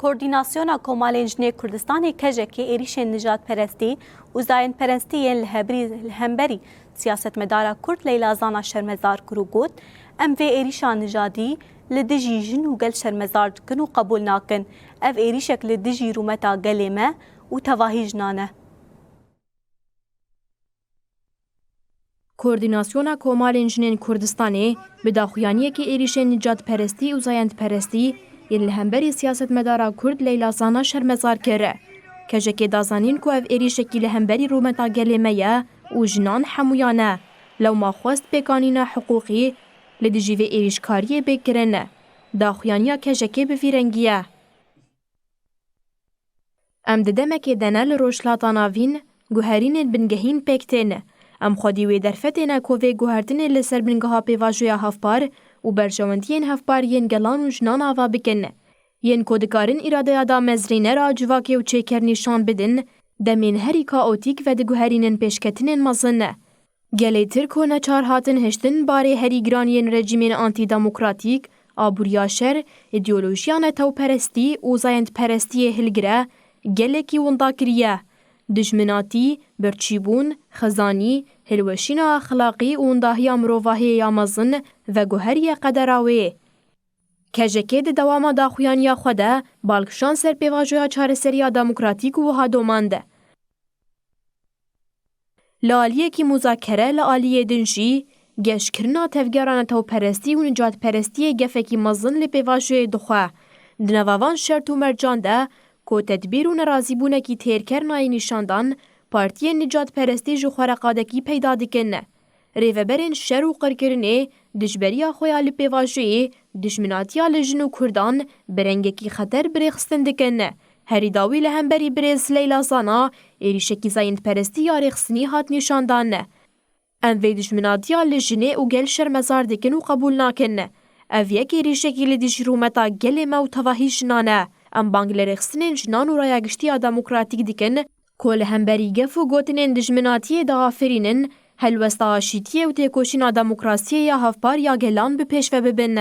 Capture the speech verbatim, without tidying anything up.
Koordînasyona Komalên Jinê Kurdistanê, K J K, êrîşên nijadperestî û zayendperestî yên li hebrî-, li hemberî siyasetmedara Kurd Leyla Zana şermezar kir û got, "Em vê êrîşa nijadî li dijî jin û gel şermezar dikin û qebûl nakin. Ev êrîşek li dijî rûmeta gelê me û tevahî jinan e." Koordînasyona Komalên Jinên Kurdistanê bi daxuyaniyekê êrîşên nijadperestî û zayendperestî yên li hemberî siyasetmedara Kurd Leyla Zana şermezar kir. K J K da zanîn ku ev êrîşekî li hemberî rûmeta gelê me ye û jinan hemûyan e. Lewma xwest pêkanîna hiqûqî li dijî vê êrîşkariyê bê kirin. Daxuyaniya K J K bi vî rengî ye. Em di demekê de ne li Rojhilata Navîn, guherînên bingehîn pêk tên. Em xwedî wê derfetê ne ku vê guhertinê li ser bingeha pêvajoya hevpar û berjewendiyên hevpar yên gelan û jinan ava bikin. Yên ku dikarin îradeya damezrîner a civakê û çêker nîşan bidin, demên herî kaotîk vediguherînin pêşketinên mezin. Gelê Tirk û neçar hatin hiştin barê herî giran yên rejîmên antîdemokratîk, aboriya şer, îdeolojiya netewperestî û zayendperestiyê hilgire gelekî winda kiriye. Dijminatî, birçîbûn, xizanî, hilweşîna exlaqî û windahiya mirovahiyê ya mezin veguheriye qedera wê. K J K di dewama daxuyaniya xwe de bal kişand ser pêvajoya çareseriya demokratîk û wiha domand. Li aliyekî muzakere, li aliyê din jî geşkirina tevgera netewperestî û nijadperestiyê gefekî mezin li pêvajoyê dixwe. Di nava van şert û mercan de ku tedbîr û nerazîbûnekî têrker nayê nîşandan, partiyên nijadperestî ji xwe re qadekî peyda dikin. Rêveberên şer û qirkirinê dijberiya xwe ya li pêvajoyê dijminatiya li jin û kurdan bi rengekî xeter bi rêxistin dikin. Herî dawî li hemberî birêz Leyla Zana êrîşekî zayendperestî ya rêxistinî hat nîşandan. Em vê dijminatiya li jinê û gel şermezar dikin û qebûl nakin. Ev yek êrîşekî li dijî rûmeta gelê me û tevahî jinan e. Em bang li rêxistinên jinan û raya giştî ya demokratîk dikin ku li hemberî gef û gotinên dijminatiyê diafirînin, helwesta aşîtiyê û têkoşîna demokrasiyê ya hevpar ya gelan bi pêş ve bibin.